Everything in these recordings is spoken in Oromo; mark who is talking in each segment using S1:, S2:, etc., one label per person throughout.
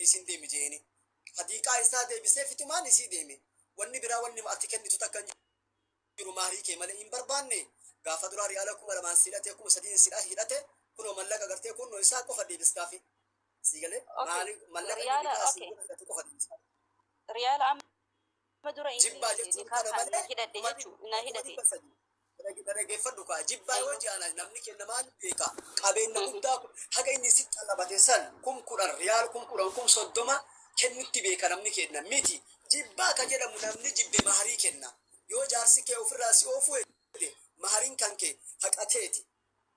S1: Dhiisin deemi jeeni. Hadiiqaa isaa deebisee fitumaan isii deeme. Wanni biraa wanni ati kennitu takka hin jiru mahrii kee malee hin barbaanne. Gaafa duraa riyaala 2000n si hidhate, 3000n si hidhate, kunoo mallaqa gartee kunnoo isaa qofa deebistaafi. Sii galee?
S2: Okay.
S1: Maali mallaqa inni
S2: Riyaala
S1: nikaa siin
S2: okay.
S1: godhe hidhatu qofa deebistaafi.
S2: Riyaala amma dura inni
S1: Jibbaa jechuun
S2: nikaa
S1: kana
S2: kan na
S1: malee
S2: hidhadhe
S1: kuma
S2: jechuu na
S1: kuma
S2: hidhate.
S1: 300. Dhaggeeffadhu kaa, jibbaa yoo
S2: Aywa.
S1: je'an namni kenna maal beeka, qabeenna guddaa haga inni si xalabate san 10,000 riyaal, 10,000, 30,000 kennutti beeka namni kenna miti. Jibbaa ka jedhamu namni jibbe maharii kenna. Yoo jaarsi kee ofirraa si oofuu hedde, mahariin kan kee haqa keeti.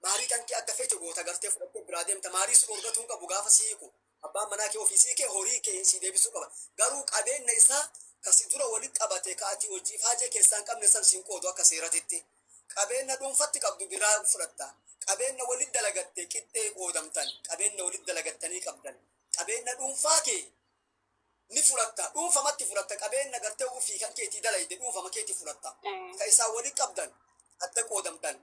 S1: Maharii kan kee akka feete goota, gartee fudhattee biraa deemta. Maharii si dhorgatuu hin qabu. Gaafa si hiiku abbaan manaa kee ofii si hiike horii kee si deebisuu qaba. Garuu qabeenna isaa ka si dura wali qabate, ka ati hojii ifaajee keessaa hin qabne san siin qoodu akka seeratitti. Qabeenna dhuunfatti qabdu biraa fudhatta. Qabeenna wali dalagatte qixxee qoodamtan. Qabeenna wali dalagattanii qabdan. Qabeenna dhuunfaa kee ni fudhatta. Dhuunfamatti fudhatta. Qabeenna gartee ufii kan keetii dalayde dhuunfama keetii fudhatta. Ka isaan wali qabdan adda qoodamtan.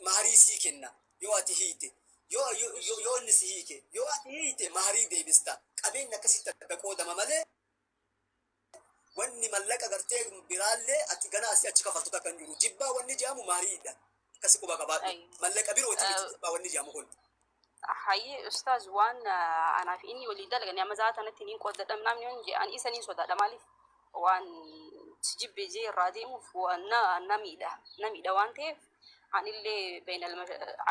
S1: Maharii sii kenna yoo ati hiite. Yoo inni si hiike, yoo ati hiite maharii deebista. Qabeenna akkasitti adda qoodama malee wanni mallaqa gartee biraallee ati ganaa asii achi kafaltu takka hin jiru. Jibbaa wanni jedhamu mahariidha. Akkasi quba qabaadhu. Mallaqa birooti miti jibbaa wanni jedhamu kun.
S2: Hayyee ustaaz, waan anaaf inni walii dalagani amma za'a tanatti niin qooddadha namni yoon jee ani isa niin sodaadha. Maaliif waan si jibbe jee irraa deemuuf waan na miidha, na miidha waan ta'eef anillee beenal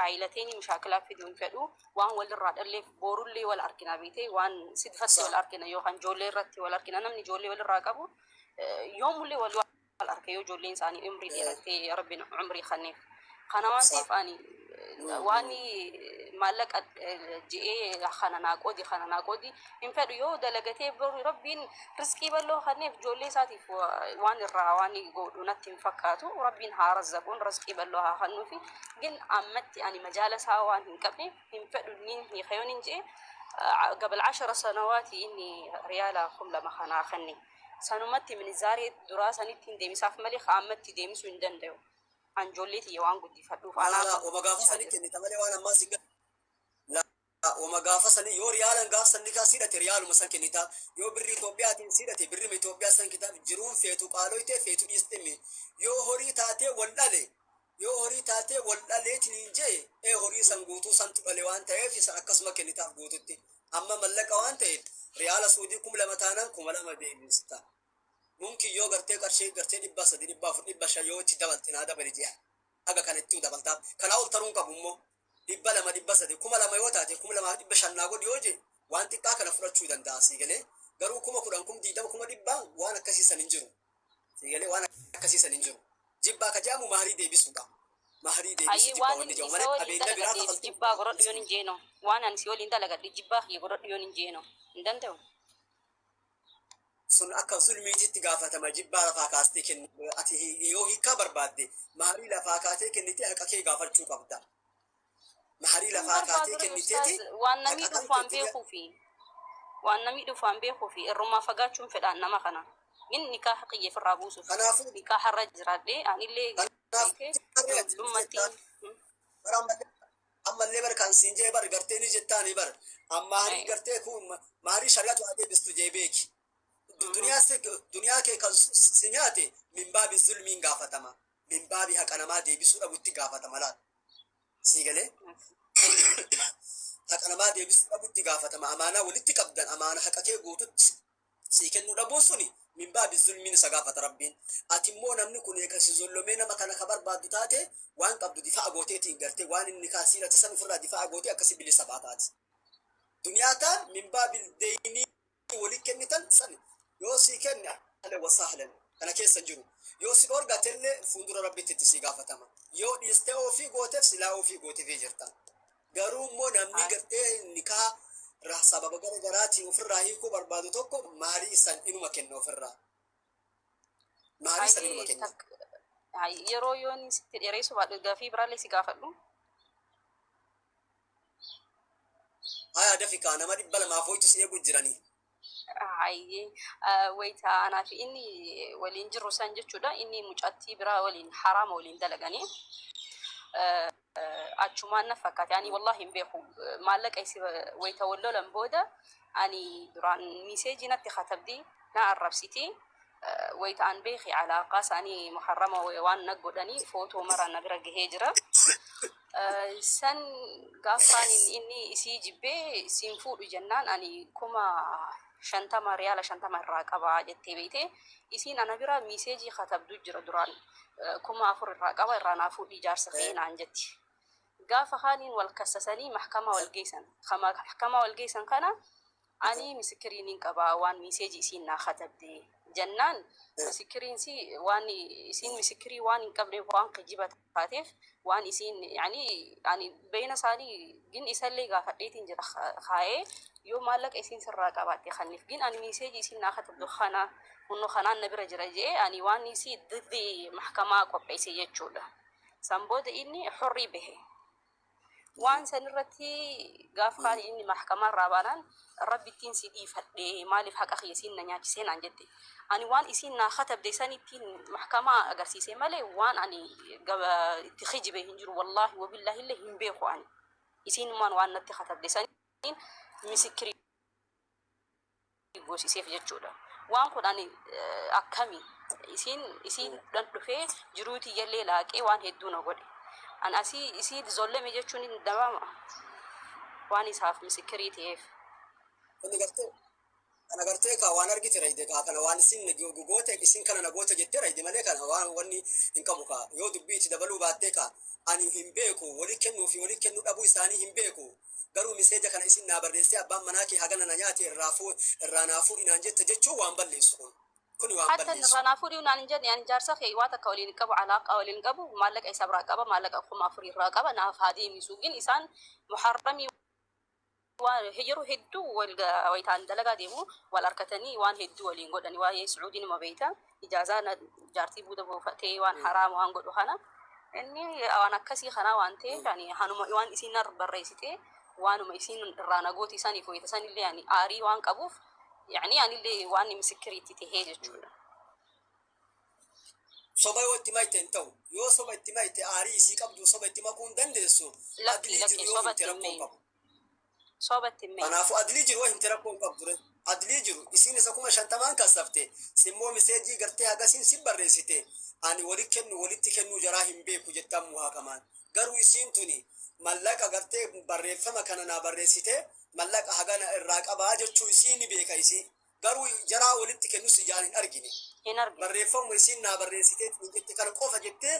S2: aayilateeni mushaakilaa fiduu hin fedhu. Waan walirraa dhalleef boorullee wal argina beetee waan sidfatti wal argina yookaan ijoollee irratti wal argina. Namni ijoollee walirraa qabu yoomullee wal arga yoo ijoolleen isaanii umrii dheerattee Rabbiin umrii kenneef. Kana waan ta'eef ani waan maallaqa je'ee kana naa qoodi, kana naa qoodi hin fedhu. Yoo dalagatee boru Rabbiin riskii bal'oo kenneef ijoollee isaatiif waan irraa waan godhu natti hin fakkaatu. Rabbiin haa razzaquun, riskii bal'oo haa kennuufi. Gin ammatti ani majaala isaa waan hin qabneef hin fedhu. Niin hiika yoon hin je'e gabal 10 sanawaati inni riyaala 2000 kanaa kenne. Sanumatti minizaaree duraa sanitti hin deemisaaf malee ka ammatti deemisuu hin danda'u. An ijoollee tiyya waan guddifadhuuf
S1: Laa
S2: anaa
S1: laa, wama gaafa
S2: guddisaa
S1: sanii
S2: jira.
S1: kennita malee waan ammaa si laa, wama gaafa sanii yoo riyaalan gaaf san nikaa siidhate riyaaluma san kennita. Yoo birrii Itoophiyaatiin siidhate birrima Itoophiyaa san kitaab. Jiruun feetu qaaloyte, feetu dhiistemi. Yoo horii taatee wal dhale, yoo horii taatee wal dhaleetiin hin jee ee horii san guutuu santu dhale waan ta'eef san akkasuma kennitaaf guututti. Amma mallaqa waan ta'eef riyaala Suudii 2000 taanaan 2000 deebista. Mumkin yoo gartee qarshii gartee 300, 400, 500 yoo itti dabalte naa dabali jee haga kana itti dabaltaaf. Kanaa ol taruu hin qabu immoo. 200, 300, 2000 yoo taate 2500 naa godhi yoo jee waan xiqqaa kana fudhachuu danda'a, sii galee? Garuu 10,000, 20,000, 100,000 waan akkasii san hin jiru, sii galee? Waan akkasii san hin jiru. Jibbaa ka jedhamu maharii deebisuudha. Maharii deebisu
S2: Hayyee
S1: jibbaa
S2: waan
S1: wanni jedhamu
S2: isa
S1: malee
S2: waliin
S1: qabeenya biraa
S2: dalagadheef
S1: kafaltuu
S2: jibbaa godhadhu yoon hin jeeno, waan ani si waliin dalagadhe jibbaa kiyya godhadhu yoon hin jeeno hin danda'u.
S1: Sun akka zulmiititti gaafatama. Jibbaa lafaa kaastee kennu ati yoo hiikkaa barbaadde maharii lafaa kaatee kennitee haqa kee gaafachuu qabda. Maharii
S2: Hin
S1: lafaa kaatee
S2: barbaadu re
S1: kenniteeti
S2: ustaaz, waan namii
S1: haqa kan
S2: dhufu waan
S1: keetii
S2: beekuufi, waan namii dhufu waan beekuufi irrumaa fagaachuun fedhaan nama kana min nikaaha kiyya ofirraa buusuuf
S1: Kanaafuu
S2: nikaaha irra jiraadhee anillee
S1: kanaafuu
S2: beekee
S1: harree ati
S2: ijoollummaatti
S1: jettaan bara ammallee bar kan siin jee bar gartee ni jettaani bar amma maharii gartee kun maharii shari'atu haa deebistu jee beeki. Duniyaa si duniyaa kee kan si nyaate min baabi zulmiin gaafatama. Min baabi haqa namaa deebisuu dhabutti gaafatama laal. Sii galee? Haqa namaa deebisuu dhabutti gaafatama. Amaanaa walitti qabdan, amaana haqa kee guututti sii kennuu dhabuun suni min baabi zulmiin isa gaafata Rabbiin. Ati immoo namni kun eega si zollomee nama kana ka barbaaddu taate waan qabdu difaa'a gooteetiin gartee waan inni kaa siirate san ofirraa difaa'a gootee akkasi bilisa baataati. Duniyaa taan min baabil deeynii wali kennitan san yoo sii kenne ahlan wa sahlan, kana keessa hin jiru. Yoo si dhorgatellee fuuldura Rabbitti itti sii gaafatama. Yoo dhiistee ofii gooteef silaa ofii gooteefii jirta. Garuu immoo namni gartee nikaa sababa gara garaatiin ofirraa hiikuu barbaadu tokko maharii san inuma kenna ofirraa. Maharii san inuma
S2: Hayyee
S1: kenna.
S2: Tak yeroo yoon sitti dheeressu baadhu gaafii biraallee si gaafadhu.
S1: Haya, dafi kaa, nama 200 hoytu si eegu jiranii.
S2: Hayyee, wayita anaa fi inni waliin jirru san jechuudha, inni mucattii biraa waliin haraama waliin dalaganii achumaan na fakkaate. Ani wallahi hin beeku. Maallaqa isi wayita wal lolan booda Ani duraan message natti katabdi, na arrabsiti. Wayita an beeki alaaqaa isaanii muharrama waan na godhanii footoo mara na bira gahee jira. San gaafaan inni isii jibbee siin fuudhu jennaan, ani 50,000 riyaala 50 irraa qaba jettee beeyte. Isiin ana bira message katabdu jira duraan, 4,000 irraa qaba, irraa naa fuudhi jaarsa kee naan jetti. Gaafa kaaniin wal kassasanii mahkamaa wal geessan. Mahkamaa wal geessan kana ani misikiriin hin qaba, waan message isiin naa katabde jennaan, misikiriinsi waan isiin misikirii waan hin qabneef, waan kijiba taateef, waan isiin yani ani beena isaanii gin isallee gaafadheetiin jira kaa'ee, yoo maallaqa isiin sirraa qabaatte kanniif gin ani message isiin naa katabdu kana hunno kanaan na bira jira jee, ani waan isii diddi mahkamaa qopheesse jechuudha. San booda inni xurrii bahe. Waan san irratti gaafa kaan inni mahkamaa irraa baanaan, "Rabbittiin si dhiifadhe, maaliif haqa kiyya siin na nyaachisee?" naan jette. Ani waan isiin naa katabde sanittiin mahkamaa agarsiise malee waan ani itti kijibe hin jiru. Wallaahi wabillaahi illee hin beeku ani. Isiinumaan waan natti katabde saniin misikirii goosiseef jechuudha. Waan kun ani akkami isiin dhan dhufee jiruu tiyyallee laaqee waan hedduu na godhe. An asii isii zolleme jechuun hin danda'ama. Waan isaaf misikirii ta'eef.
S1: Inni gartee kana gartee kaa waan argite rayide kaa kana waan isin goote, isin kana na goote jettee rayide malee, kana waan wanni hin qabu kaa yoo dubbii itti dabaluu baattee kaa ani hin beeku, walii kennuu fi walii kennuu dhabuu isaanii hin beeku. Garuu message kana isin naa barreessee, abbaan manaa kee hagana na nyaate, irraa fuu, irraa naa fuudhi naan jette jechuun waan balleessu kun. Kuni waan
S2: Hatta
S1: balleessu.
S2: Irraa naa fuudhii naan hin jenne. Ani jaarsa kee waa takka waliin hin qabu, alaaqa waliin hin qabu, maallaqa isa biraa qaba, maallaqa 4,000 irraa qaba, naaf haa deemisu. Gin isaan muharramii waan yeroo hedduu wal wayitaan dalagaa deemu wal harkatanii waan hedduu waliin godhani. Waa'ee Sucuudiin nima beeyta, ijaazaa jaartii buuda buufatee waan haraama waan godhu kana, inni waan akkasii kanaa waan ta'eef, ani hanuma waan isiin narra barreessite, waanuma isiin irraa nagooti saniif wayita sanillee ani aarii waan qabuuf, yani anillee waan misikiriitti tahee jechuudha.
S1: Soba yoo itti mayte hin ta'u. Yoo soba itti mayte, aarii isii qabdu soba itti makuu hin dandeessu.
S2: Lakki
S1: Adlii
S2: lakki
S1: jiru yoo
S2: soba
S1: himte
S2: itti hin
S1: rakkoo hin
S2: meeyne.
S1: qabu.
S2: Soba itti hin meeyne.
S1: Kanaafuu adlii jiru yoo himte rakkoo hin qabdu ture. Adlii jiru isiin isa 50,000n kassafte, simmoo message gartee hagasiin si barreessite, ani wali kennu walitti kennuu jaraa hin beeku jettaan muhaakamaan. Garuu isiin tuni mallaqa gartee barreeffama kana naa barreessite, mallaqa hagana irraa qabaa jechuu isii ni beeka isii. Garuu jaraa walitti kennus ijaan hin argine.
S2: Hin argine.
S1: Barreeffamuma isiin naa barreessitee jette kana qofa jettee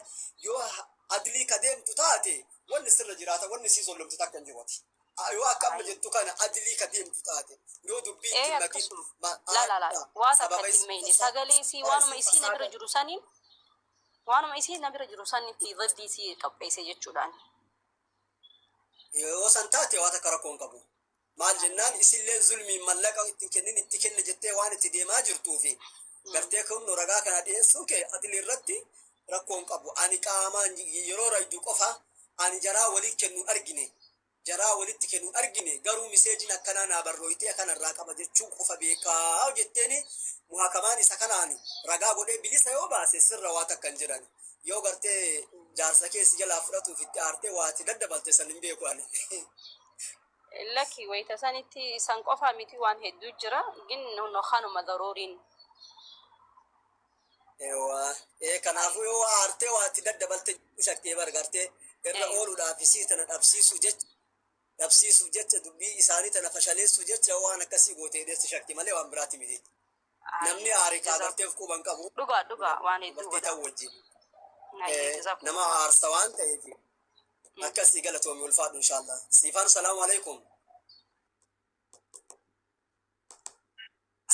S1: yoo adlii ka deemtu taate, wanni sirra jiraata, wanni sii sollomtu takka hin jiru ati. Yoo akka amma jettu kana adlii ka deemtu taate, yoo dubbii
S2: Ee
S1: itti makin
S2: akkasuma. La la la, waa takka itti hin meeyne, sagalee isii, waanuma isii na bira jiru saniin, waanuma isii na bira jiru sanitti ziddii isii qopheesse jechuudhaan.
S1: Yoo san taate waa takka rakkoo hin qabu. Maal jennaan, isilleen zulmiin mallaqa itti kennin itti kenne jettee waan itti deemaa jirtuufi gartee kun ragaa kana dhiyeessuu kee adli irratti rakkoo hin qabu. Ani qaamaan yeroo raydu qofa ani jaraa walii kennuun argine. Jaraa walitti kennuun argine, garuu messageiin akkanaa naa barrooyitee kanarraa qaba jechuu qofa beekaa jetteeni, muhakamaan isa kanaan ragaa godhee bilisa yoo baase sirra waa takka hin jiran. Yoo gartee jaarsa keessi jalaa fudhatuuf itti aartee waati daddabalte san hin beeku ani.
S2: Lakki, wayita sanitti san qofa miti, waan hedduu jira, gin no kanuma daruuriin.
S1: Eewwa. Ee, kanaafuu yoo aartee waati daddabalte shakkee bar gartee irra ooluudhaaf isii tana dhabsiisuuf jecha, dubbii isaanii tana fashaleessuuf jecha waan akkasii gootee dheessi shakki malee waan biraati miti. Namni aare kaa garteef quban qabu.
S2: Dhugaa dhugaa, waan hedduu
S1: Dubartii
S2: godha.
S1: ta'u wajjin. Nama aarsa waan ta'eef akkasii. Galatoomi, ulfaadhu inshaallah. Siifaan, salaamu alaikum.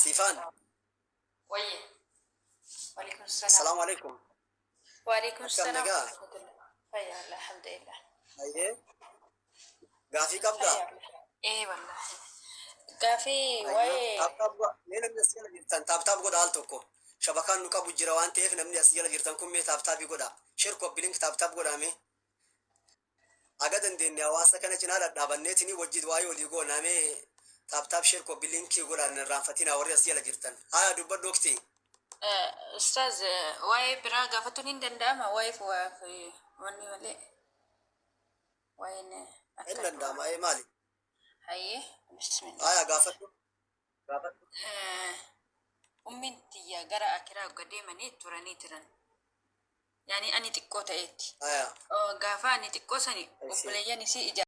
S1: Siifaan.
S3: Wayye. Waalaikum salaam.
S1: Salaamu alaikum.
S3: Waalaikum
S1: Akkam
S3: salaam.
S1: nagaa?
S3: Fayyaa, alhamdulillah.
S1: Hayyee. Gaafii qabdaa?
S3: Fayyaa. Ee wallahi. Gaafii waa'ee
S1: Tap tap godha. Mee namni as jala jirtan tap tap godha al tokko. Shabakaan nu qabu jira waan ta'eef, namni as jala jirtan kun mee tap tapii godha. Share, copy link, tap tap godha mee. Aga dandeenye hawaasa kana cinaa dhadhaabanneetini wajjin waa'ee olii goona, mee tap tap, share, copy link godha, hin irraanfatinaa warri as jala jirtan. Haa, dubbadhu okti.
S3: Ustaaz, waa'ee biraa gaafatuun hin danda'ama, waa'ee wanni malee. Waa'een
S1: Hin danda'ama, ee maali?
S3: Hayyee, bismillah.
S1: Haa, gaafadhu.
S3: Ummiin tiyya gara akiraa gad deemanii turanii turan. Yaani ani xiqqoo ta'etti.
S1: Aya.
S3: Gaafa ani xiqqoo sani
S1: I see.
S3: Obboleeyyan isii ija